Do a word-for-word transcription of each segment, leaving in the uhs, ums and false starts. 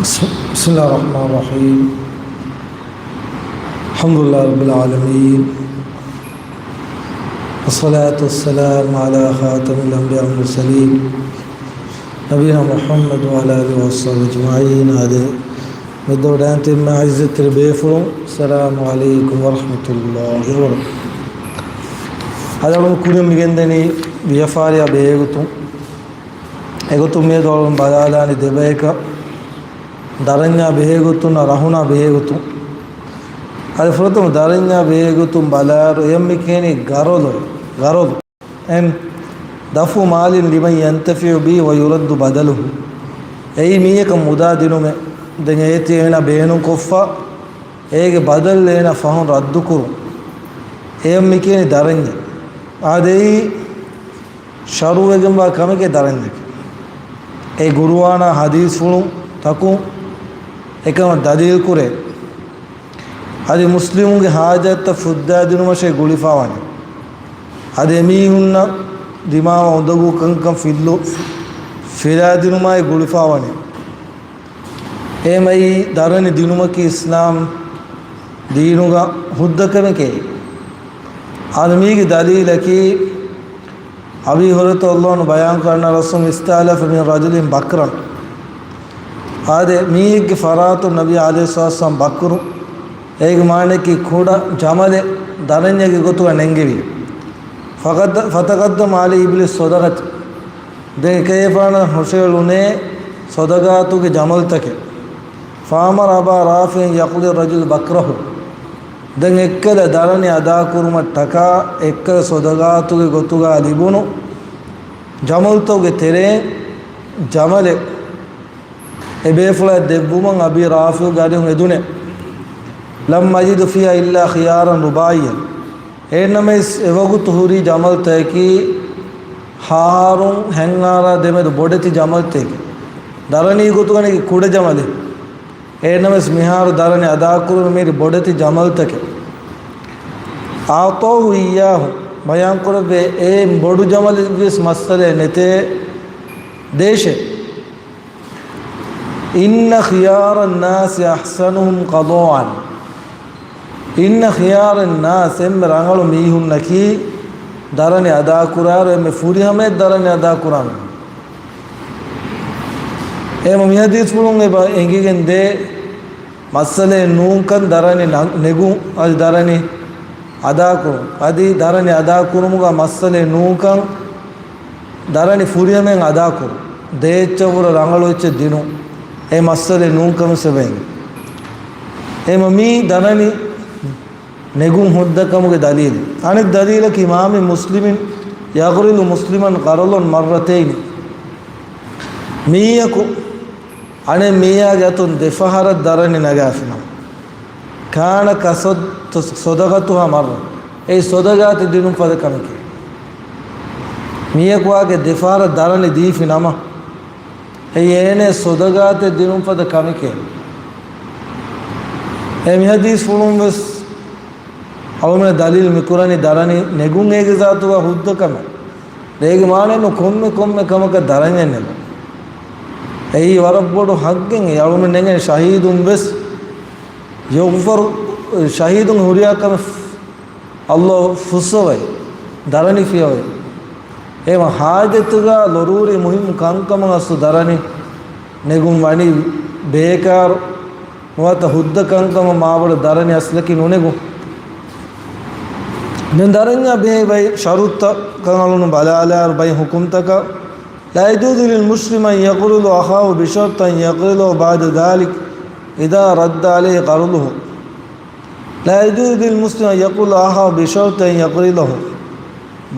بسم الله الرحمن الرحيم. الحمد لله رب العالمين. والصلاة والسلام على خاتم الأنبياء والمرسلين نبينا محمد وعلى آله وصحبه أجمعين. އާދެ، މެދުވަޑައިގެން ތިބި މާތް ޢިއްޒަތްތެރި ބޭފުޅުން، السلام عليكم ورحمة الله وبركاته. އަޅުގަނޑު ކުރިން މިގެންދަނީ ވިޔަފާރިއާ ބެހޭގޮތުން. އެގޮތުން މިއަދު އަޅުގަނޑު ބަލާލާނީ ދެބަޔަކަށް ދަރަންޏާ ބެހޭގޮތުން، ރަހުނާ ބެހޭގޮތުން. އަދި ފުރަތަމަ ދަރަންޏާ ބެހޭގޮތުން ބަލާއިރު، އެޔަށް މި ކިޔަނީ ގަރަޟު، ގަރަޟު. އެން دفع مال لمن ينتفع به ويرد بدله. އެއީ މީހަކަށް މުދާ ދިނުމެއް. ދެން އޭތި އޭނާ ބޭނުންކޮށްފަ، އޭގެ ބަދަލު އޭނާ ފަހުން ރައްދުކުރުން. އެޔަށް މި ކިޔަނީ ދަރަންޏެއް. އާދެ، އެއީ ޝަރުޢުވެގެންވާ ކަމެކޭ ދަރަންޏަކީ. އެ ޤުރުއާނާ ޙަދީޘްފުޅުން ތަކުން އެކަމަށް ދަލީލުކުރޭ. އަދި މުސްލިމުންގެ ޙާޖަތްތައް ފުއްދާދިނުމަށޭ ގުޅިފަވާނެ. އަދި އެމީހުންނަށް ދިމާވާ އުނދަގޫ ކަންކަން ފިއްލު، ފިލާދިނުމާއި ގުޅިފަވާނެ. އެހެންވީމަ ދަރަނި ދިނުމަކީ އިސްލާމް ދީނުގަ ހުއްދަ ކަމެކޭ. އާދެ، މީގެ ދަލީލަކީ، އަބީ ހުރައިރަތު ރަޟިޔަﷲ ޢަންހު ބަޔާންކުރަން، رسول الله استعلف من رجل بكرا. އާދެ، މީހެއްގެ ފަރާތުން ނަބީ ޢަލައިހިއްސަލާތު ވައްސަލާމް ބަކުރު، އޭގެ މާނައަކީ ކުޑަ ޖަމަލެއް ދަރަންޏެއްގެ ގޮތުގަ ނެންގެވި. فقد، فتقدم عليه بالصدقة. ދެން އެކަލޭގެފާނަށް ހުށައެޅުނޭ ޞަދަޤާތުގެ ޖަމަލުތަކެއް. فأمر أبا رافع أن يقضي الرجل بكره. ދެން އެއްކަލަ ދަރަނި އަދާކުރުމަށްޓަކާ އެއްކަލަ ޞަދަޤާތުގެ ގޮތުގަ ލިބުނު ޖަމަލުތަކުގެ ތެރެއިން ޖަމަލެއް އެބޭފުޅާ ދެއްވުމަށް އަބީ ރާފިޢުގެ އަރިހުން އެދުނެ. لم أجد فيها إلا خيارا رباعيا. އެހެންނަމަވެސް އެވަގުތު ހުރި ޖަމަލުތަކަކީ ހާރުން ހެން އާރާ ދެމެދު ބޮޑެތި ޖަމަލުތަކެއް. ދަރަނީ ގޮތުގަ ނެގި ކުޑަ ޖަމަލެއް. އެހެންނަމަވެސް މިހާރު ދަރަނި އަދާކުރުނު މިހިރީ ބޮޑެތި ޖަމަލުތަކެއް. أعطوه إياه، ބަޔާންކުރެއްވި އެ ބޮޑު ޖަމަލެއްވެސް މައްސަލައެއް ނެތޭ، ދޭށޭ. إن خيار الناس أحسنهم قضاء. إن خيار الناس، އެންމެ ރަނގަޅު މީހުންނަކީ ދަރަނި އަދާކުރާއިރު އެންމެ ފުރިހަމައަށް ދަރަނި އަދާކުރާ މީހުން. އެހެންވީމަ މި ޙަދީޘްފުޅުން އެބަ އެނގިގެން ދޭ، މައްސަލައެއް ނޫންކަން ދަރަނި ނަ-، ނެގުން، އަދި ދަރަނި އަދާކުރުން. އަދި ދަރަނި އަދާކުރުމުގަ މައްސަލައެއް ނޫންކަން ދަރަނި ފުރިހަމައިން އަދާކުރުން. ދޭއްޗަށްވުރެ ރަނގަޅު އެއްޗެއް ދިނުން. އެ މައްސަލައެއް ނޫންކަން ވެސް އެބަ އެނގޭ. އެހެންވީމަ މީ ދަރަނި ނެގުން ހުއްދަކަމުގެ ދަލީލެއް. އަނެއް ދަލީލަކީ، ما من مسلم يقرض مسلما قرضا مرتين. މީހަކު އަނެއް މީހާގެ އަތުން ދެފަހަރަށް ދަރަނި ނަގާފިނަމަ، كان كصد-، صدقتها مرة. އެއީ ޞަދަޤާތެއް ދިނުން ފަދަ ކަމެކޭ. މީހަކު އާގެ ދެފަހަރަށް ދަރަނި ދީފިނަމަ، އެއީ އޭނަ ޞަދަޤާތެއް ދިނުން ފަދަ ކަމެކޭ. އެ މި ޙަދީޘްފުޅުން ވެސް އަޅުމެން ދަލީލު މިކުރަނީ ދަރަނި ނެގުން އޭގެ ޒާތުގަ ހުއްދަ ކަމެއް. އޭގެ މާނައެއްނު ކޮންމެ ކޮންމެ ކަމަކަށް ދަރަނިއެއް ނެގުން. އެއީ ވަރަށް ބޮޑު ޙައްޤެއް. އަޅުމެން ނެގެން ޝަހީދުން ވެސް يغفر، ޝަހީދުން ހުރިހާ ކަމެއް ﷲ ފުއްސަވައި، ދަރަނި ފިޔަވައި. އެހެންވީމަ ޙާޖަތުގަ ޟަރޫރީ މުހިއްމު ކަންކަމަށް އަސްލު ދަރަނި ނެގުން ވަނީ ބޭކާރު ނުވަތަ ހުއްދަ ކަންކަމަށް މާބޮޑަށް ދަރަނި އަސްލަކީ ނުނެގުން. ދެން ދަރަންޏާ ބެހޭ ބައި ޝަރުޠުތައް ކަން އަޅުނު ބަލާލާއިރު ބައި ޙުކުމްތަކަށް، لا يجوز للمسلم أن يقرض أخاه بشرط أن يقرضه بعد ذلك إذا رد عليه قرضه. لا يجوز للمسلم أن يقرض أخاه بشرط أن يقرضه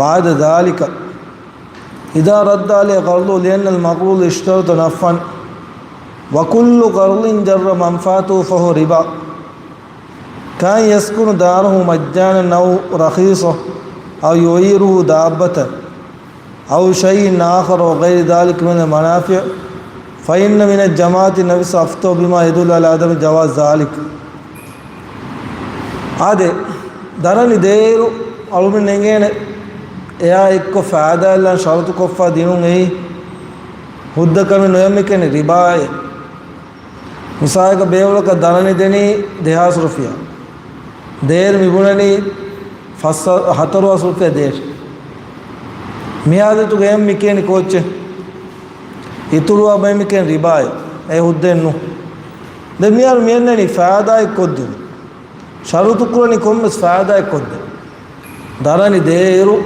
بعد ذلك إذا رد عليه قرضه، لأن المقروض اشترط نفعا، وكل قرض جر منفعته فهو ربا، كأن يسكن داره مجانا أو رخيصة، أو يعيره دابة، أو شيء آخر وغير ذلك من المنافع، فإن من الجماعة نفر أفتوا بما يدل على عدم جواز ذلك. އާދެ، ދަރަނި ދޭއިރު އަޅުމެން ނެގޭނެ އެއާ އެއްކޮށް ފައިދާއެއްލާން ޝަރުޠުކޮށްފަ ދިނުން އެއީ ހުއްދަ ކަމެއް ނުވޭ، އެކަނި ރިބާއޭ. މިސާލަކަށް ބޭފުޅަކަށް ދަރަނި ދެނީ ދެހާސް ރުފިޔާ. ދޭރު މިބުނަނީ ފަސް، ހަތަރު ހާސް ރުފިޔާ ދޭރު. މި ހާލަތުގަ އެހެން މިކިޔަނީ ކޯއްޗެއް؟ އިތުރުވާ ބައެއް މިކިޔަނީ ރިބާއޭ. އެ ހުއްދައެއް ނޫން. ދެން މިހާރު މިއަންނަނީ ފައިދާއެއް ކޮށްދިނުން. ޝަރުތު ކުރަނީ ކޮންމެސް ފައިދާއެއް ކޮށްދޭން. ދަރަނި ދޭއިރު،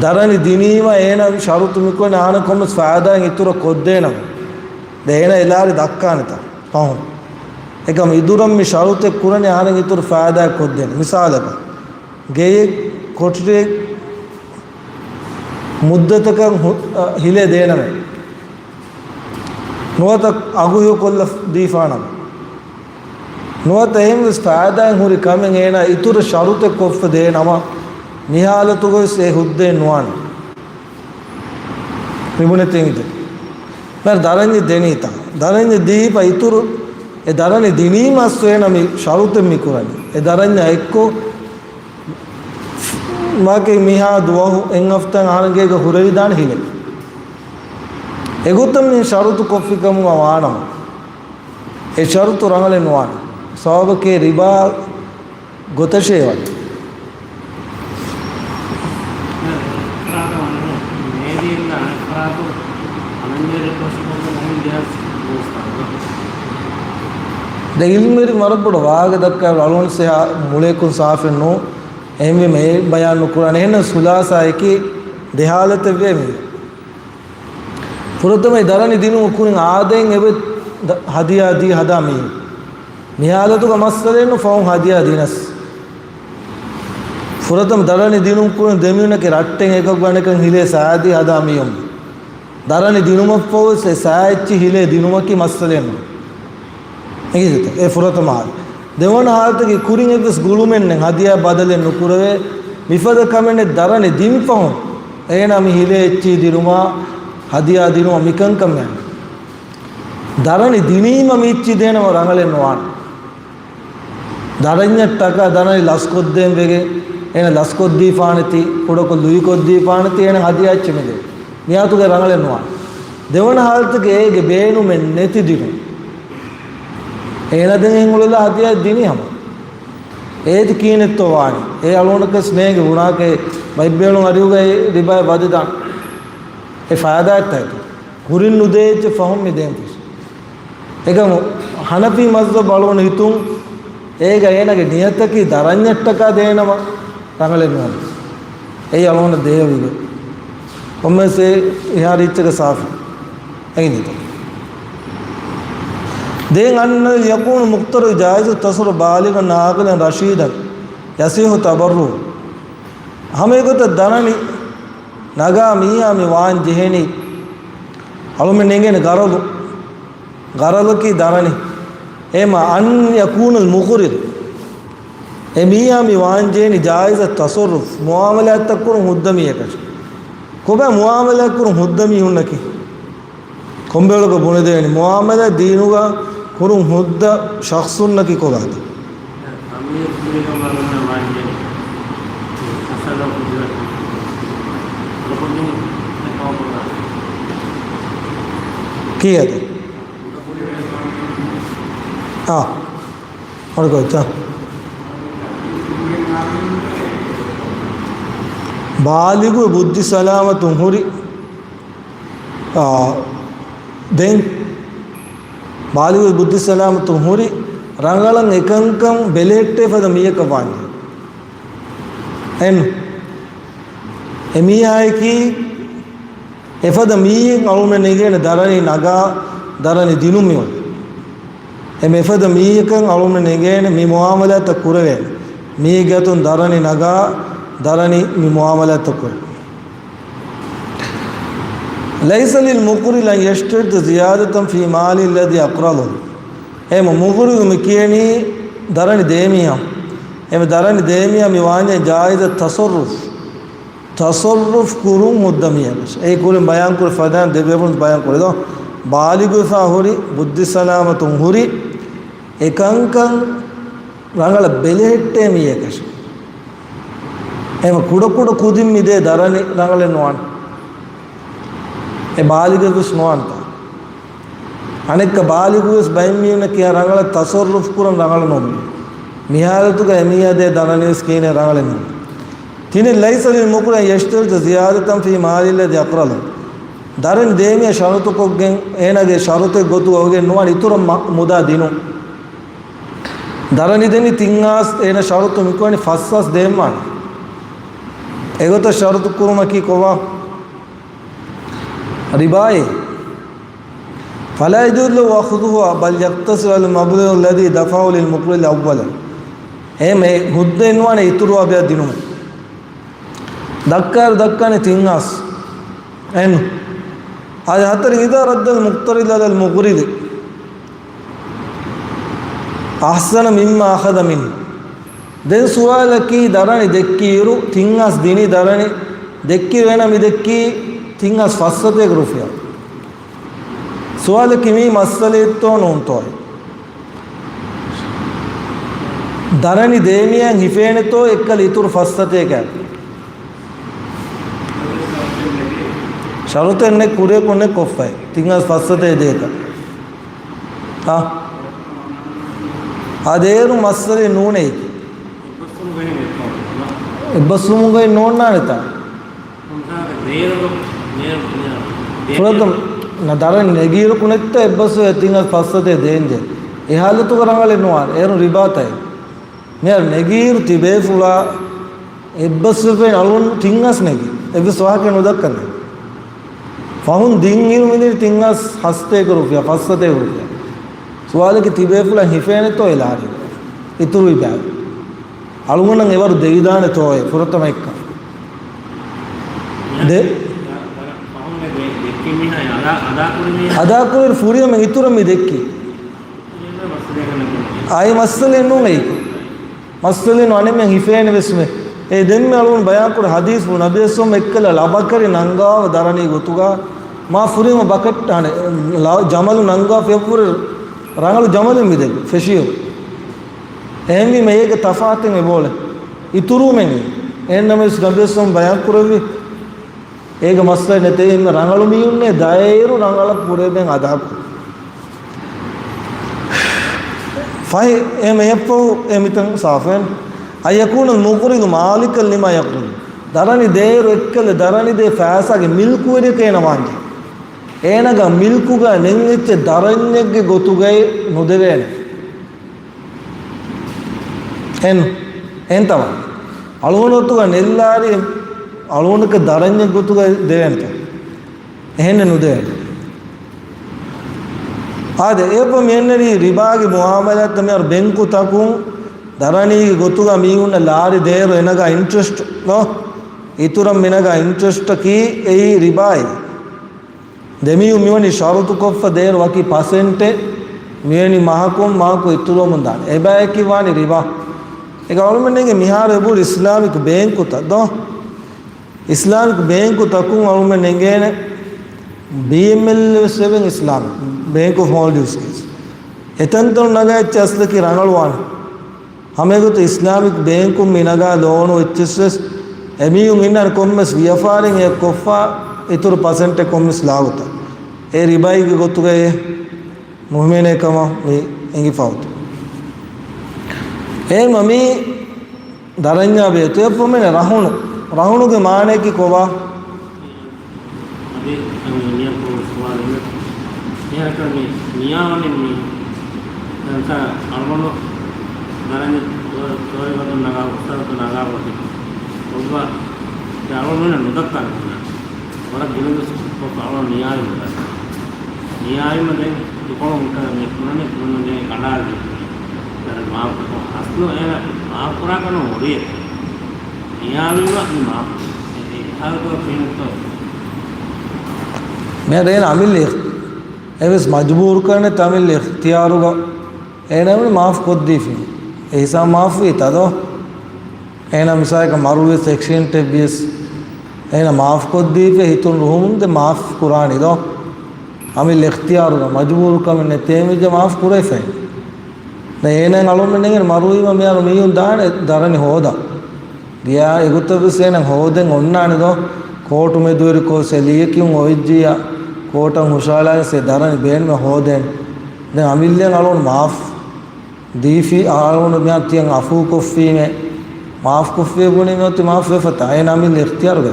ދަރަނި ދިނީމަ އޭނަ ޝަރުތު މިކުރަނީ އަހަރެން ކޮންމެސް ފައިދާއެއް އިތުރަށް ކޮށްދޭނަމޭ. ދެ އޭނަ އެ ލާރި ދައްކާނެތާ ފަހުން. އެކަމް އިތުރަށް މި ޝަރުތެއް ކުރަނީ އަހަރެން އިތުރަށް ފައިދާއެއް ކޮށްދޭނެ. މިސާލަކަށް، ގެޔެއް ކޮޓަރިއެއް މުއްދަތަކަށް ހު-، އަ، ހިލޭ ދޭނަމޭ. ނުވަތަ އަގު ހެޔޮކޮށްލަ ދީފާނަމޭ. ނުވަތަ އެހެންވެސް ފައިދާއެއް ހުރި ކަމެއް އޭނާ އިތުރަށް ޝަރުތެއް ކޮށްފަ ދޭ ނަމަ، މި ހާލަތުގަވެސް އެ ހުއްދައެއް ނުވާނެ. މިބުނެތީ މިތެ. މިހާރު ދަރަނި ދެނީތާ. ދަރަނި ދީފަ އިތުރު، އެ ދަރަނި ދިނީމަ އަސްލު އޭނާ މި ޝަރުތެއް މި ކުރަނީ. އެ ދަރަންޏާ އެއްކޮށް މާކެ މިހާ ދުވަހު އެއް ހަފްތާއެއް އަހަރެން ގޭގަ ހުރެވިދާނެ ހިލެއް. އެގޮތަށް މި ޝަރުތު ކޮށްފިކަމުގަ ވާނަމަ، އެ ޝަރުތު ރަނގަޅެއް ނުވާނެ. ސަބަބަކީ ރިބާ ގޮތަށޭ ވަނީ. ދެ އިލްމުވެރިން ވަރަށް ބޮޑަށް ވާހަކަ ދައްކާ އަޅުގަނޑު ސެހާ މުޅޭކުން ސާފެއް ނޫން. އެހެންވީމަ އެ ބަޔާން ނުކުރާނެ. އެހެންނަމަ ސުލާސާއަކީ ދެ ހާލަތެއް ވޭ މީ. ފުރަތަމަ ދަރަނި ދިނުމުގެ ކުރިން އާދައިން އެބަ ދަ-، ހަދިޔާ ދީ ހަދާ މީހެއް. މި ހާލަތުގަ މައްސަލައެއް ނޫން ފަހުން ހަދިޔާ ދިނަސް. ފުރަތަމަ ދަރަނި ދިނުމުގެ ކުރިން ދެމީހުންނަކީ ރައްޓެއް އެކަކު އަނެކަން ހިލޭ ސާދީ ހަދާ މީހުން. ދަރަނި ދިނުމަށްފަހުވެސް އެ ސާއެއްޗި ހިލޭ ދިނުމަކީ މައްސަލައެއް ނޫން. އެ ފުރަތަމަ ހާލަތު. ދެވަނަ ހާލަތަކީ ކުރިން އެއްވެސް ގުޅުމެއް ނެތް، ހަދިޔާ ބަދަލެއް ނުކުރެވޭ. މިފަދަ ކަމެއް ނެތް ދަރަނި ދިން ފަހުން އޭނާ މި ހިލޭ އެއްޗިހި ދިނުމާ، ހަދިޔާ ދިނުމަށް މިކަންކަމެއް. ދަރަނި ދިނީމަ މި އެއްޗިހި ދޭނަމަ ރަނގަޅެއް ނުވާނެ. ދަރަންޏަށްޓަކާ ދަރަނި ލަސްކޮށްދޭން ވެގެން، އޭނަ ލަސްކޮށްދީފާނެތީ، ކުޑަކޮށް ލުއިކޮށްދީފާނެތީ، އޭނަ ހަދިޔާ އެއްޗެއް މިދޭ. މިއާތުގެ ރަނގަޅެއް ނުވާނެ. ދެވަނަ ހާލަތަކީ އޭގެ ބޭނުމެއް ނެތި ދިނުން. އޭނަ ދެން އެހެން އުޅެލާ ހަދިޔާ ދިނީ ހަމަ. އޭތި ކީނެއްތޯ ވާނީ؟ އޭ އަޅުގަނޑަކަސް ނޭނގެ ބުނާކަށް ބައިބޭޅުން އަރިހުގައި ރިބާއެއް ވަދެދާނެ. އެ ފައިދާއެއްތަ އެތަ؟ ކުރިން ނުދޭ އެއްޗެއް ފަހުން މި ދޭން ފެށި. އެކަމު ހަނަފީ މަޒްހަބް އަޅުގަނޑު ހިތުން އޭގަ އޭނަގެ ނިޔަތަކީ ދަރަންޏަށްޓަކާ ދޭނަމަ ރަނގަޅެއް ނޫން. އެއީ އަޅުގަނޑަށް ދޭހަވީގެ. ކޮންމެސް އެ އެހާ ރީއްޗަކަށް ސާފު. އެހިނދު. ދެން އަން ޔަކޫނަ މުޤްތަރި ޖާއިޒު ތަޞައްރުފް ބާލިޣަން ޢާޤިލަން ރަޝީދަން ޔަޞިޙު ތަބައްރުޢު. ހަމަ އެގޮތަށް ދަރަނި ނަގާ މީހާ މި ވާން ޖެހެނީ އަޅުމެން ނެގޭނެ ޣަރަޟު. ޣަރަޟަކީ ދަރަނި. އެމަ އަން ޔަކޫނަލް މުޤްރިޟު. އެ މީހާ މި ވާން ޖެހެނީ ޖާއިޒަށް ތަޞައްރުފް، މުޢާމަލާތްތައް ކުރުން ހުއްދަ މީހަކަށް. ކޮބާ މުޢާމަލާތް ކުރުން ހުއްދަ މީހުންނަކީ؟ ކޮންބޭޅަކަށް ބުނެދޭނެ މުޢާމަލާތް ދީނުގަ ކުރުން ހުއްދަ ޝަޚްޞުންނަކީ ކޮބާތަ؟ ކީއެއް؟ އާ. އަޑުކޮށްތަ؟ ބާލިޣު ބުއްދި ސަލާމަތުން ހުރި، އާ، ދެން ބާލިޣު ބުއްދި ސަލާމަތުން ހުރި ރަނގަޅަށް އެކަންކަން ބެލެހެއްޓޭ ފަދަ މީހަކަށް ވާންޖެ. އެން. އެ މީހާއަކީ އެފަދަ މީހެއް އަޅުމެން ނެގޭނެ ދަރަނި ނަގާ ދަރަނި ދިނުމިވަން. އެ މެފަދަ މީހަކަށް އަޅުމެން ނެގޭނެ މި މުޢާމަލާތައް ކުރެވޭނެ. މީގެ އަތުން ދަރަނި ނަގާ ދަރަނި މި މުޢާމަލާތައް ކުރޭ. ليس للمقرض أن يشترط زيادة في ماله الذي أقرضه. އެ މުޤުރިޟު މި ކިޔަނީ ދަރަނި ދޭމީހާ. އެ ދަރަނި ދޭމީހާ މި ވާންޖެ ޖާއިޒަށް ތަޞައްރުފް. ތަޞައްރުފް ކުރުން ހުއްދަ މީހަކަށް. އެ ކުރިން ބަޔާން ކުރި ފަދައިން ދެ ބޭފުޅުން ބަޔާން ކުރި ދޯ. ބާލިޣުވެފާ ހުރި، ބުއްދި ސަލާމަތުން ހުރި، އެކަންކަން ރަނގަޅަށް ބެލެހެއްޓޭ މީހަކަށް. އެމަ ކުޑަކުޑަ ކުދިން މިދޭ ދަރަނި ރަނގަޅެއް ނުވާނެ. އެ ބާލިޣެއްވެސް ނުވާނެތާ. އަނެއްކާ ބާލިޣުވެސް ބައެއް މީހުންނަށް ކިޔާ ރަނގަޅަށް ތަޞައްރުފު ކުރަން ރަނގަޅު ނޫން. މި ހާލަތުގަ އެމީހާ ދޭ ދަރަނިވެސް ކިޔޭނެ ރަނގަޅެއް ނޫން. ތިނެއް، ليس للمكره أن يشترط زيادة في مال الذي أقرضه. ދަރަނި ދޭ މީހާ ޝަރުތުކޮށްގެން އޭނާގެ ޝަރުތެއް ގޮތުގަ އޮވެގެން ނުވާނެ އިތުރަށް މަ-، މުދާ ދިނުން. ދަރަނި ދެނީ ތިން އާސް، އޭނަ ޝަރުތު މިކުރަނީ ފަސް އާސް ދޭން ވާނެ. އެގޮތަށް ޝަރުތު ކުރުމަކީ ކޮބާ؟ ރިބާއޭ. فلا يجوز له أخذها بل يقتصر على المبلغ الذي دفعه للمقرض أولا. އެހެން މުއްދަތެއް ނުވާނެ އިތުރު އަބަޔަށް ދިނުމަށް. ދައްކާއިރު ދައްކާނެ ތިން އާސް. އެން. އާދެ ހަތަރު، إذا رد المقترض على المقرض أحسن مما أخذ منه. ދެން ސުވާލަކީ، ދަރަނި ދެއްކިއިރު، ތިން އާސް ދިނީ ދަރަނި ދެއްކިއިރު، އޭނަ މި ދެއްކީ ތިން އާސް ފަސް ސަތޭކަ ރުފިޔާ. ސުވާލަކީ މީ މައްސަލައެއްތޯ ނޫންތޯއޭ؟ ދަރަނި ދޭ މީހާއަށް ހިފޭނެތޯ އެއްކަލަ އިތުރު ފަސް ސަތޭކަ؟ ޝަރުތެއް ނެތް، ކުރިއަކުން ނެތް ކޮށްފައި. ތިން އާސް ފަސް ސަތޭކަ ދޭތަ؟ އާ. އާދެ އޭރު މައްސަލައެއް ނޫނޭ. އެއްބަސްވުމުގައި ނޯންނާނެތާ؟ ފުރަތަމަ، ނަ، ދަރަނި ނެގިއިރު ކުނެއްތަ އެއްބަސްވެ ތިން އާސް ފަސް ސަތޭކަ ދޭންޖެ. އެ ހާލަތުގަ ރަނގަޅެއް ނުވާނެ. އޭރު ރިބާތައް. މިހާރު ނެގިއިރު ތިބޭފުޅާ އެއްބަސްވެފައި އަޅުން ތިން އާސް ނެގި. އެއްވެސް ވާހަކަ ނުދައްކަން. ފަހުން ދިން އިރު މިދިނީ ތިން އާސް ހަސަތޭކަ ރުފިޔާ، ފަސް ސަތޭކަ ރުފިޔާ. ސުވާލަކީ ތިބޭފުޅަށް ހިފޭނެތޯ އެ ލާރި؟ އިތުރު އިބާ. އަޅުގަނޑަށް އެވަރު ދެވިދާނެތޯއޭ ފުރަތަމަ އެއްކަން. ދެ-، އަދާކުރި ފުރިހަމަ އިތުރަށް މި ދެއްކީ. އާއި މައްސަލައެއް ނޫން އެއީ. މައްސަލައެއް ނޫން އަނެއްމެން ހިފޭނެ ވެސްމެ. އެ ދެންމެ އަޅުގަނޑު ބަޔާންކުރި ޙަދީޘް ނަބިއްޔާ ސައްލަﷲ ޢަލައިހި ވަސައްލަމަ އެއްކަލަ ޅަ ބަކަރި ނަންގާފަ ދަރަނީ ގޮތުގަ މާ ފުރިހަމަ ބަކައްޓާނެ ޖަމަލު ނަންގާފަ އެއްވުރެ ރަނގަޅު ޖަމަލެއް މިދެން ފެށިއެވެ. އެހެންވީމަ އޭގެ ތަފާތެއް އެބައުޅޭ. އިތުރުވުމެއް އެހެންނަމަވެސް ނަބިއްޔާ ސައްލަﷲ ޢަލައިހި ވަސައްލަމަ ބަޔާންކުރެއްވި އޭގެ މައްސަލަ ނެތޭ އިން ރަނގަޅު މީހުންނޭ ދައިރު ރަނގަޅަށް ކުރެވެން އަދާކުރު. ފަހެ އެ މެޔަށްފަހު އެ މިތަން ސާފެން. أن يكون المقرض مالكا لما يقرض. ދަރަނި ދޭއިރު އެއްކަލެ ދަރަނި ދޭ ފައިސާގެ މިލްކުވެރިޔަކަށް އޭނަ ވާންޖެ. އޭނަގަ މިލްކުގަ ނެތް އެއްޗެއް ދަރަންޏެއްގެ ގޮތުގައި ނުދެވޭނެ. އެން، އެންތަވާ. އަޅުގަނޑު އޮތުގަ ނެއްލާރި އަޅުގަނޑަކަށް ދަރަންޏެއް ގޮތުގަ ދެވޭނެތަ؟ އެހެންނެއް ނުދެވޭނެ. އާދެ، އެއަށްފަހު މިއެންނެރީ ރިބާގެ މުޢާމަލާތްތައް މިހާރު ބެންކުތަކުން ދަރަނީގެ ގޮތުގަ މީހުންނަށް ލާރި ދޭއިރު އޭނަގަ އިންޓްރެސްޓް ދޯ؟ އިތުރަށް މިނަގަ އިންޓްރެސްޓަކީ އެއީ ރިބާއޭ. ދެމީހުން މިވަނީ ޝަރުތުކޮށްފަ ދޭއިރު ވަކި ޕަސެންޓެއް މިވެނި މަހަކުން މަހަކު އިތުރުވަމުން ދާނެ. އެބައެކި ވާނީ ރިބާ. އޭގަ އަޅުމެން ނެގޭ މިހާރު އެބަހުރި އިސްލާމިކް ބޭންކުތައް ދޯ؟ އިސްލާމިކް ބޭންކުތަކުން އަޅުމެން ނެގޭނެ ބީއެމްއެލް ވެސް އެބަ އިސްލާމިކް ބޭންކް އޮފް މޯލްޑިވްސް ކޭސް. އެތަންތަނުން ނަގާ އެއްޗެއް އަސްލަކީ ރަނގަޅުވާނެ. ހަމައެގޮތަށް އިސްލާމިކް ބޭންކުން މި ނަގާ ލޯނު އެއްޗެއްސް ވެސް އެމީހުން އިންނާނެ ކޮންމެސް ވިޔަފާރިން އެ ކޮށްފަ އިތުރު ޕަސެންޓެއް ކޮންމެސް ލާގޮތަށް. އެ ރިބާއީގެ ގޮތުގައި ނުހިމެނޭ ކަމަށް މި އެނގިފަ އޮތީ. އެހެންވީމަ މީ ދަރަންޏާ ބޭތު އެއަށްފަހު މިއެންނެ ރަހުނު. ރަހުނުގެ މާނަޔަކީ ކޮބާ؟ އަދި މިޔަށް ކުރު ސުވާލު މި. މިހާރަކަށް މި ނިޔާވަނީ މި އަޅުގަނޑު ދަރަނި ތޯ-، ތޯއިވަދުން ނަގާ އުސްތާދު ނަގާ ވަކި. އޮއްވާ ދެ އަޅުގަނޑު ނުދައްކާ ނުކުންނާ. ވަރަށް ގިނަ ދުވަސް ކޮށްފަ އަޅުގަނޑު ނިޔާވި ނުދައްކާ. ނިޔާވީމަ ދެން ދުކޮޅު މިކަން މި ކުރަނީ ކުރަނީ ދެން ކަނޑާލި. ދެން މާފް ކޮށް އަސްލު އޭނަ މާފް ކުރާ ކަން ހުރި. ނިޔާވީމަ މި މާފް. މި ހާލަތުގަ ކިހިނެއްތޯ؟ މި ރޭން އަމިއްލަ އިޚް-، އެވެސް މަޖުބޫރު ކަނެ ތަމިއްލަ އިޚްތިޔާރުގަ އޭނަ މި މާފް ކޮށްދީފިން. އެ ހިސާބް މާފް ވީތަ ދޯ؟ އޭނަ މިސާލަކަށް މަރުވިޔަސް އެކްސިޑެންޓެއް ވިޔަސް އޭނަ މާފް ކޮށްދީފި ހިތުން ރުހުމުން ދެ މާފް ކުރާނީ ދޯ؟ އަމިއްލަ އިޚްތިޔާރުގަ މަޖުބޫރު ކަމެއް ނެތޭ މިޖަ މާފް ކުރެވިފައި. ދެން އޭނަ އަޅުމެން ނެގެން މަރުވީމަ މިހާރު މީހުން ދާނެ ދަރަނި ހޯދަ. ދިޔާ އެގޮތަށް ވެސް އޭނަ ހޯދެން އޮންނާނެ ދޯ؟ ކޯޓު މެދުވެރިކޮށް ސެލީއަކީ އޮވެއްޖިއްޔާ ކޯޓަށް ހުށަހަޅާގެން ދަރަނި ބޭނުމެއް ހޯދޭނެ. ދެން އަމިއްލައަށް އަޅުގަނޑު މާފް ދީފި، އަޅުގަނޑު މިއާ ތިޔަން އަފޫ ކޮށްފީމޭ، މާފް ކޮށްފޭ ބުނީ މިއޮތީ މާފް ވެފަތާ. އޭނަ އަމިއްލަ އިޚްތިޔާރު ވެ.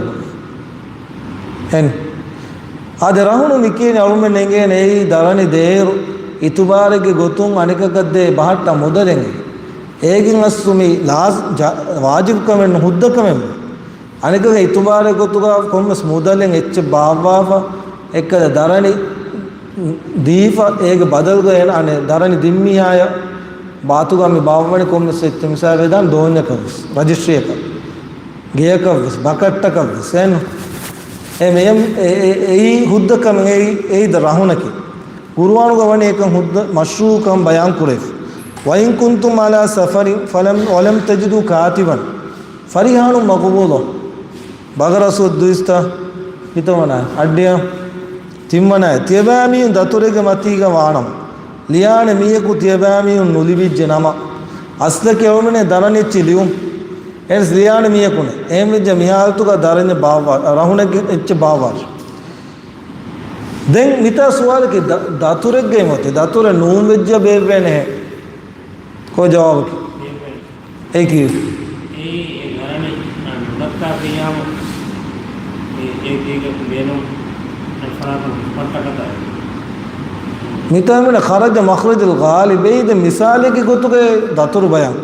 އެން. އާދެ، ރަހުނު މިކިޔަނީ އަޅުމެން އެނގޭނެ އެއީ ދަރަނި ދޭއިރު އިތުބާރެއްގެ ގޮތުން އަނެކަކަށް ދޭ ބަހައްޓާ މުދަލެއް. އޭގެން އަސްލު މި ލާޒް-، ޖަ-، ވާޖިބު ކަމެއް ނޫން، ހުއްދަ ކަމެއް. އަނެކަކަށް އިތުބާރެއް ގޮތުގަ ކޮންމެސް މުދަލެއް އެއްޗެއް ބާއްވާފަ، އެއްކަލަ ދަރަނި ދީފަ، އޭގެ ބަދަލުގަ އޭނަ އަނެއް ދަރަނި ދިން މީހާޔަށް ބާތުގަ މި ބާއްވަނީ ކޮންމެސް އެއްޗެއް، މިސާލަށް ދޯންޏަކަށްވެސް، ރަޖިސްޓްރީއަކަށް، ގެޔަކަށްވެސް، ބަކައްޓަކަށްވެސް. އެން، އެ މެޔަން އެ-، އެ-، އެއީ ހުއްދަ ކަމެއް، އެއީ، އެއީ ދަ ރަހުނަކީ. ޤުރުއާނުގަ ވަނީ އެކަން ހުއްދަ މަޝްރޫޢުކަން ބަޔާން ކުރެވިފަ. وَإِن كُنتُمْ عَلَىٰ سَفَرٍ فَلَمْ، وَلَمْ تَجِدُوا كَاتِبًا، فَرِهَانٌ مَّقْبُوضَةٌ. ބަޤަރާ ސޫރަތު ދުއިސައްތަ ކިތަންވަނަ އައްޑިއަ ތިންވަނަ އައި. ތިޔަބައިމީހުން ދަތުރެއްގެ މަތީގަ ވާނަމަ، ލިޔާނެ މީހަކު ތިޔަބައިމީހުން ނުލިބިއްޖެ ނަމަ، އަސްލަކީ އެވެނޭ ދަރަނި އެއްޗެއް ލިޔުން. އެންސް ލިޔާނެ މީހަކުނެ. އެހެންވެއްޖެ މި ހާލަތުގަ ދަރަނި ބާއްވާ، ރަހުނެއްގެ އެއްޗެއް ބާއްވާށި. ދެން މިތާ ސުވާލަކީ ދަ-، ދަތުރެއްގައި މޮތި، ދަތުރެއް ނޫން ވެއްޖެ ބޭއްވޭނެހޭ. ކޯ ޖަވާބަކީ؟ އެއީ ކީއްވެ؟ އެއީ އެ ދަރަނި ނުދައްކާފިއްޔާމު އެ-، އެ ދީގެ ބޭނުން އެފަރާތުން ހުއްޓަކަތާ. މިތާ މިނަ ޚަރަޖަ މަޚްރަޖަލް ޣާލިބް. އެއީ ދެން މިސާލެއްގެ ގޮތުގައި ދަތުރު ބަޔާން.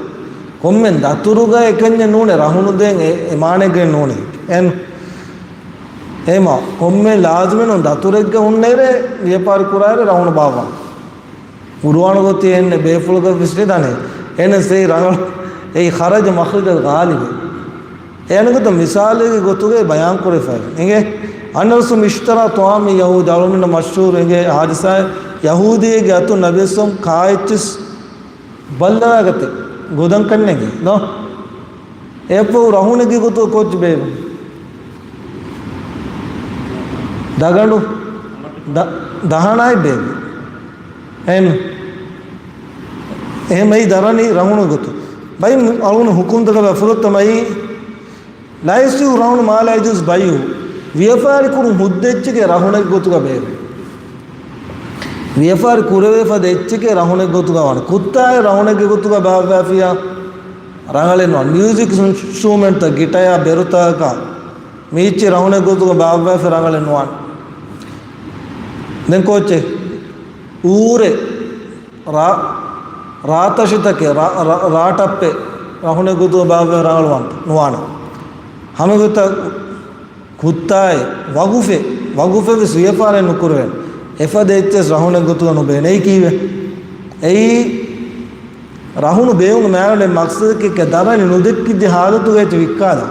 ކޮންމެން ދަތުރުގަ އެކަންޏެއް ނޫނޭ، ރަހުނު ދޭން އެ-، އެ މާނައެއްގައި ނޫނޭ. އެން. އެމަ، ކޮންމެ ލާޒިމެއް ނޫން ދަތުރެއްގަ ހުންނައިރޭ، ވިޔަފާރި ކުރާއިރޭ ރަހުނު ބާއްވާން. ޤުރުއާނުގަ އޮތީ އެންމެ ބޭފުޅަކަށް ވެސް ނިދާނެ. އެން އެސް އެއީ ރަނގަޅު، އެއީ ޚަރަޖަ މަޚްރަޖަލް ޣާލިބޭ. އެ އަނެއްގޮތަށް މިސާލެއްގެ ގޮތުގައި ބަޔާން ކުރެފައި. އިނގޭ، އަންނަ ރަސޫލު އިޝްތަރާ ޠަޢާމަ ޔަހޫދި، އަޅުމެންނަށް މަޝްހޫރު އިނގޭ ހާދިސާއެއް، ޔަހޫދީއެއްގެ އަތުން ނަބިއްސުން ކާއެއްޗިސް ބައްލަވާގަތެ ގޮދަން ކަންނެގި ނޯ؟ އެއަށްފަހު ރަހުނެއްގެ ގޮތުގަ ކޯއްޗެއް ބޭއްވި؟ ދަގަނޑު ދަ-، ދަހަނާއެއް ބޭއްވި. އެން، އެހެން މައި ދަރަނި ރަހުނު ގޮތު. ބައި އަޅުން ހުކުމްތަކަށް ފުރަތަމައި ލާ ޔަޞިޙު ރަހުނު މާ ލާ ޔަޖޫޒު ބައިޢު. ވިޔަފާރި ކުރުން ހުއްދަ އެއްޗެކޭ ރަހުނެއް ގޮތުގަ ބޭއްވި. ވިޔަފާރި ކުރެވޭ ފަދަ އެއްޗެކޭ ރަހުނެއް ގޮތުގަ ވާނެ. ކުއްތާއެއް ރަހުނެއްގެ ގޮތުގަ ބާއްވާފިޔާ ރަނގަޅެއް ނުވާނެ. މިއުޒިކް އިންސްޓްރޫމެންޓްތައް، ގިޓަޔާ ބެރުތަކަކާ މީއްޗި ރަހުނެއް ގޮތުގަ ބާއްވާފި ރަނގަޅެއް ނުވާނެ. ދެން ކޯއްޗެއް؟ އޫރެއް ރާ-، ރާތަށިތަކެއް، ރާ-، ރާ-، ރާޓައްޕެއް ރަހުނެއް ގޮތުގަ ބާއްވާ ރަނގަޅުވާނެ ނުވާނެ. ހަމަގޮތަށް ކުއްތާއެއް، ވަގުފެއް، ވަގުފެއް ވެސް ވިޔަފާރި ނުކުރެވޭނެ. އެފަދަ އެއްޗެސް ރަހުނެއް ގޮތުގަ ނުބޭނެ. އެއީ ކީއްވެ؟ އެއީ ރަހުނު ބޭއްވުމުގެ މާނަ މަޤްޞަދަކީ ދަރަނި ނުދެއްކިއްޖެ ހާލަތުގައި އެއްޗެއް ވިއްކާލާ.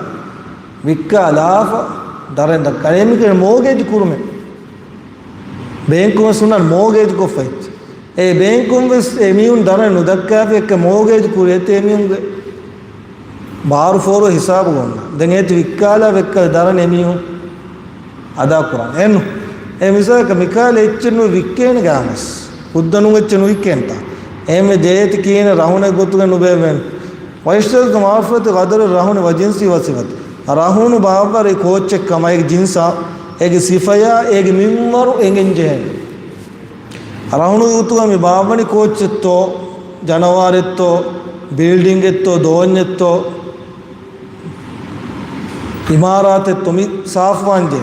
ވިއްކާލާފަ ދަރަނި ދައްކާ. އެމީހުން މޯގޭޖް ކުރުމޭ. ބޭންކުން ވެސް ހުންނަން މޯގޭޖް ކޮށްފަ އެއްޗެއް. އެ ބޭންކުން ވެސް އެމީހުން ދަރަނި ނުދައްކާފަ އެއްކަ މޯގޭޖް ކުރި އެތި އެމީހުންގެ ބާރު ފޯރު ހިސާބު ގޮންނަ. ދެން އޭތި ވިއްކާލާ ވެއްކަލަ ދަރަނި އެމީހުން އަދާ ކުރާނެ. އެން އެ މިސާލަކަށް މިކާލަ އެއްޗެއް ނުވިއްކޭނެ ގާމަސް. ހުއްދަ ނޫން އެއްޗެއް ނުވިއްކޭނެތާ. އެހެންވެ ޖޭތި ކީނެ ރަހުނެއް ގޮތުގެ ނުބޭއްވެން. وَيُشْتَرَطُ مَعْرِفَةُ قَدْرِ الرَّهْنِ وَجِنْسِهِ وَصِفَتِهِ. ރަހުނު ބާއްވާރި ކޯއްޗެއް ކަމަށް އޭގެ ޖިންސާ، އޭގެ ސިފަޔާ، އޭގެ މިންވަރު އެނގެން ޖެހޭނެ. ރަހުނު ގޮތުގަ މި ބާއްވަނި ކޯއްޗެއްތޯ، ޖަނަވާރެއްތޯ، ބިލްޑިންގެއްތޯ، ދޯންޏެއްތޯ، އިމާރާތެއްތޯ މި ސާފުވާންޖެ.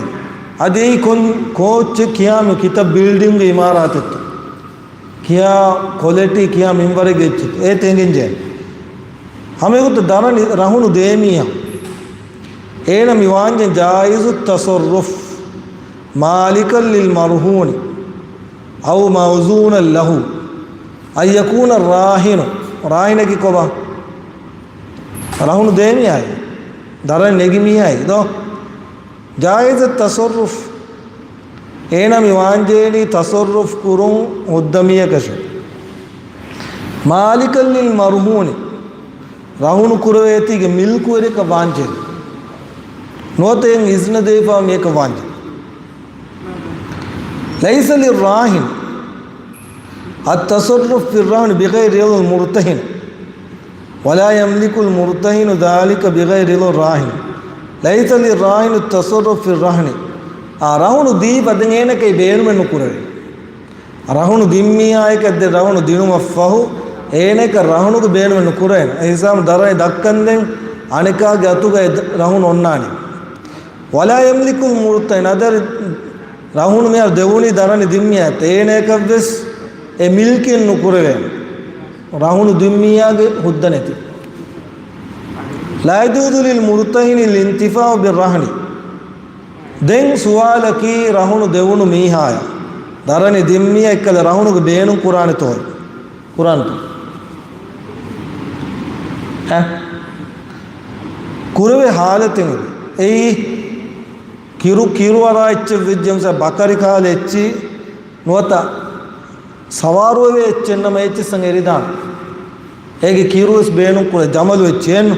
އަދި އެއީ ކޮން ކޯއްޗެއް ކިޔާ މި ކިތައް ބިލްޑިންގެ އިމާރާތެއްތޯ. ކިޔާ ކޮލެޓީ ކިޔާ މިންވަރެއްގެ އެއްޗެއް އޭ ތެނގެންޖެ. ހަމައެގޮތަށް ދަރަނި ރަހުނު ދޭމީހާ. އޭނަ މި ވާންޖެ ޖާއިޒު ތަޞައްރުފް. مَالِكًا لِلْمَرْهُونِ أَوْ مَوْزُونًا لَهُ أَنْ يَكُونَ الرَّاهِنُ. ރާހިނަކީ ކޮބާ؟ ރަހުނު ދޭމީހާއި ދަރަނި ނެގިމީހާއި ދޯ؟ ޖާއިޒު ތަޞައްރުފް. އޭނަ މި ވާންޖެހޭނީ ތަޞައްރުފް ކުރުން ހުއްދަ މީހަކަށެވެ. مَالِكًا لِلْمَرْهُونِ. ރަހުނު ކުރެވޭތީގެ މިލްކުވެރިކަށް ވާންޖެހޭ. ނުވަތަ އެއަށް އިޒްނަ ދީފަ މީހަކަށް ވާންޖެހޭ. لَيْسَ لِلرَّاهِنِ التَّصَرُّفُ فِي الرَّهْنِ بِغَيْرِ رِضَا الْمُرْتَهِنِ، وَلَا يَمْلِكُ الْمُرْتَهِنُ ذَلِكَ بِغَيْرِ رِضَا الرَّاهِنِ. لَيْسَ لِلرَّاهِنِ التَّصَرُّفُ فِي الرَّهْنِ. އާ، ރަހުނު ދީފަ ދެން އޭނަކަށް ބޭނުމެއް ނުކުރެވޭ. ރަހުނު ދިންމިއްޔާއެކަށް ދެން ރަހުނު ދިނުމަށްފަހު އޭނަކަށް ރަހުނުގެ ބޭނުމެއް ނުކުރޭނެ. އެހިސާބުން ދަރަނި ދައްކަންދެން އަނެކާގެ އަތުގައި ދަ-، ރަހުނު އޮންނާނެ. ވަލާ ޔަމްލިކުލް މުރުތަހިން، އަދި ރަހުނު މިހާރު ދެވުނީ ދަރަނި ދިންމިއްޔާއަށް، އޭނައަކަށްވެސް އެ މިލްކެއް ނުކުރެވޭނެ. ރަހުނު ދިންމިއްޔާގެ ހުއްދަ ނެތި. ލާ ޔަޖޫޒު ލިލް މުރުތަހިނި ލިންތިފާއު ބިއްރަހަނި. ދެން ސުވާލަކީ، ރަހުނު ދެވުނު މީހާޔަށް ދަރަނި ދިންމިއްޔާ އެއްކަލަ ރަހުނުގެ ބޭނުން ކުރާނެތޯ؟ ކުރާނެތޯ؟ އެ؟ ކުރެވޭ ހާލަތެއް އެއީ، ކިރު، ކިރު އަރާ އެއްޗެއް ވެއްޖެ، މިސާ ބަކަރި ކާލެ އެއްޗި ނުވަތަ ސަވާރުވެވޭ އެއްޗެއް ނަމަ އެއްޗިއްސަން އެރިދާނެ. އޭގެ ކިރުވެސް ބޭނުން ކުރޭ، ޖަމަލު އެއްޗެއް އެއްނު.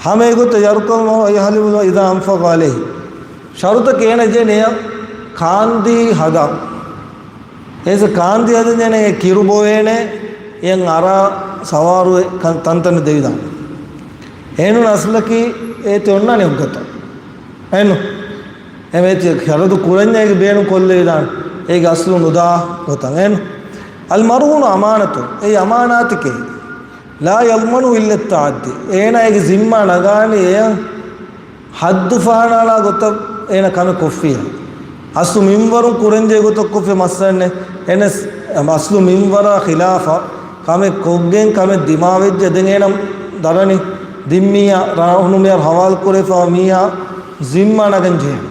ހަމަ އެގޮތަށް ޔަރްކައު މަޢަހު އައްޔަހްލިފަ އިޒާ އަންފަޤަ ޢަލައިހި. ޝަރުތަކީ އޭނަ ޖެހޭނެ ކާންދީ ހަދާ. އޭސަ ކާންދީ ހަދަން ޖެހޭނެ ކިރު ބޮވޭނެ، އެއަށް އަރާ ސަވާރުވެ ކަން-، ތަންތަނަށް ދެވިދާނެ. އެހެންނޫން އަސްލަކީ އޭތި އޮންނާނެ އެއްގޮތަށް. އެއްނު. އެމެތި ޝަރުތު ކުރަންޏާ އޭގެ ބޭނުން ކޮށްލެވިދާނެ. އޭގެ އަސްލު ނުދާ ގޮތަށް. އެއްނު. އަލްމަރުހޫނު އަމާނަތު. އެއީ އަމާނާތެކޭ. ލާ ޔަޟްމަނު އިއްލަ އައްތަޢައްދީ. އޭނާ އޭގެ ޒިންމާ ނަގާނީ އެޔަށް ޙައްދު ފަހަނާޅާ ގޮތަށް އޭނަ ކަމެއް ކޮށްފިއްޔާ. އަސްލު މިންވަރުން ކުރަންޖެހޭ ގޮތަށް ކޮށްފި މައްސަލައެއް ނެތް. އެހެނަސް އަސްލު މިންވަރާ ޚިލާފަށް ކަމެއް ކޮށްގެން ކަމެއް ދިމާވެއްޖެ ދެން އޭނަ ދަރަނި ދިންމިއްޔާ ރަހުނު މިހާރު ޙަވާލު ކުރެވިފައިވާ މީހާ ޒިންމާ ނަގަން ޖެހޭނެ.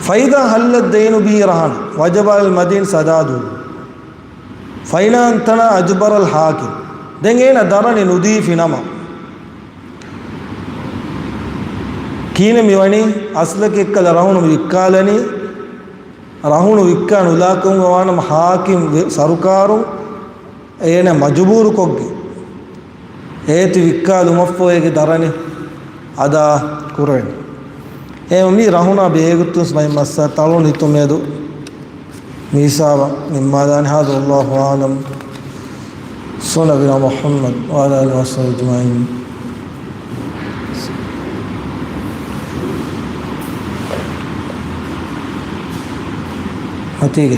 ފައިޒާ ހައްލަ ދައިނު ބިހި ރަހަން ވަޖަބަ އަލަލް މަދީން ސަދާދު. ފައިނާ އަންތަނާ އަޖުބަރަ އަލް ޙާކިމް. ދެން އޭނަ ދަރަނި ނުދީފި ނަމަ، ކިހިނެއް މިވަނީ؟ އަސްލަކީ އެއްކަލަ ރަހުނު މި ވިއްކާލަނީ، ރަހުނު ވިއްކާ ނުލާކަމުގަ ވާނަމަ ޙާކިމް ވެ-، ސަރުކާރުން އޭނަ މަޖުބޫރުކޮށްގެން އޭތި ވިއްކާލުމަށްފަހު އޭގެ ދަރަނި އަދާ ކުރެވެން. އެހެން މި ރަހުނާ ބެހޭގޮތުން ބައެއް މައްސަލަ ތަޅުން ހިތުމެދު މި ހިސާބަށް ނިންމާލާނެ. ހާޛާ ވައްލާހު އަޢްލަމް. ޞައްލައްލާހު ޢަލާ ނަބިއްޔިނާ މުޙައްމަދު ވަޢަލާ އާލިހި ވަޞަޙްބިހި އަޖްމަޢީން. މަތީގެ.